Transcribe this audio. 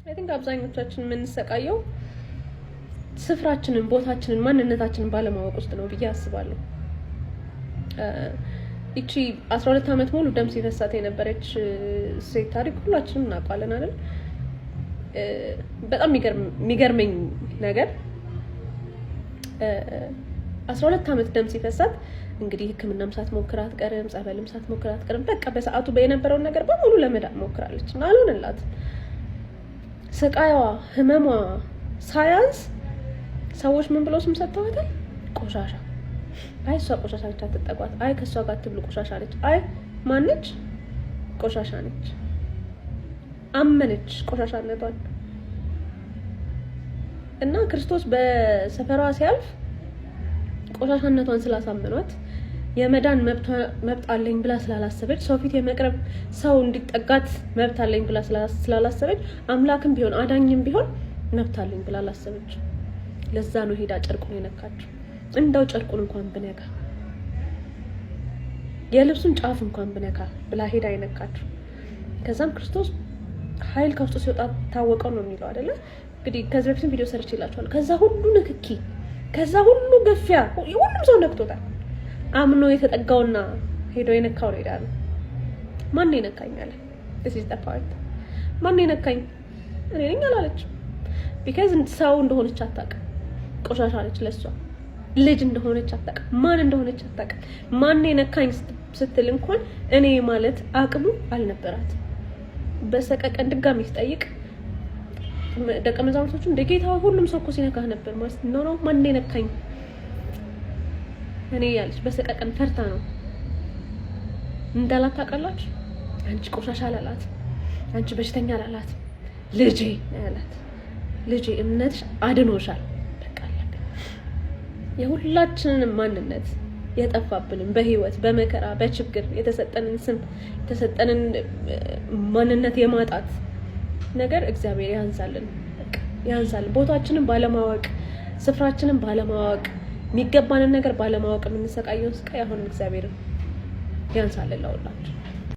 I think አብዛኞቻችን የምንሰቃየው ስፍራችንን፣ ቦታችንን፣ ማንነታችንን ባለማወቅ ውስጥ ነው ብዬ አስባለሁ። ይቺ 12 ዓመት ሙሉ ደም ሲፈሳት የነበረች ሴት ታሪክ ሁላችንም እናውቀዋለን አይደል? በጣም የሚገርመኝ ነገር 12 ዓመት ደም ሲፈሳት እንግዲህ ሕክምናም ሳትሞክር አትቀርም፣ ጸበልም ሳትሞክር አትቀርም። በቃ በሰዓቱ የነበረውን ነገር በሙሉ ለመዳን ሞክራለች እና አልሆነላትም። ስቃይዋ፣ ህመሟ ሳያንስ ሰዎች ምን ብለው ስም ሰጥተዋታል? ቆሻሻ። አይ እሷ ቆሻሻ ነች፣ አትጠጓት። አይ ከእሷ ጋር አትብሉ፣ ቆሻሻ ነች። አይ ማነች? ቆሻሻ ነች። አመነች ቆሻሻነቷን እና ክርስቶስ በሰፈሯ ሲያልፍ ቆሻሻነቷን ስላሳመኗት፣ የመዳን መብት አለኝ ብላ ስላላሰበች፣ ሰው ፊት የመቅረብ፣ ሰው እንዲጠጋት መብት አለኝ ብላ ስላላሰበች፣ አምላክም ቢሆን አዳኝም ቢሆን መብት አለኝ ብላ አላሰበች። ለዛ ነው ሄዳ ጨርቁን የነካችው። እንደው ጨርቁን እንኳን ብነካ፣ የልብሱን ጫፍ እንኳን ብነካ ብላ ሄዳ የነካችው። ከዛም ክርስቶስ ኃይል ከውስጡ ሲወጣ ታወቀው ነው የሚለው አይደለ? እንግዲህ ከዚህ በፊትም ቪዲዮ ሰርቼላችኋለሁ። ከዛ ሁሉ ንክኪ፣ ከዛ ሁሉ ግፊያ፣ ሁሉም ሰው ነክቶታል። አምኖ የተጠጋውና ሄዶ የነካው ነው ይላሉ። ማን የነካኝ አለ። This is the part። ማን የነካኝ? እኔ ነኝ አላለችም። Because ሰው እንደሆነች አታውቅም። ቆሻሻ ነች ለሷ። ልጅ እንደሆነች አታውቅም። ማን እንደሆነች አታውቅም። ማን የነካኝ ስትል እንኳን እኔ ማለት አቅሙ አልነበራትም። በሰቀቀን ድጋሚ ሲጠይቅ ደቀ መዛሙርቶቹ እንደ ጌታ ሁሉም ሰው እኮ ሲነካህ ነበር ማለት ነው። ነው ማን የነካኝ እኔ ያለች በሰቀቀን ፈርታ ነው እንዳላት ታውቃላችሁ። አንቺ ቆሻሻ አላላት፣ አንቺ በሽተኛ አላላት፣ ልጄ ያላት። ልጄ እምነትሽ አድኖሻል። በቃ አለቀ። የሁላችንንም ማንነት የጠፋብንን፣ በህይወት፣ በመከራ፣ በችግር የተሰጠንን ስም፣ የተሰጠንን ማንነት የማጣት ነገር እግዚአብሔር ያንሳልን፣ በቃ ያንሳልን። ቦታችንን ባለማወቅ፣ ስፍራችንን ባለማወቅ፣ የሚገባንን ነገር ባለማወቅ የምንሰቃየውን ስቃይ አሁንም እግዚአብሔር ያንሳልን ለሁላችን።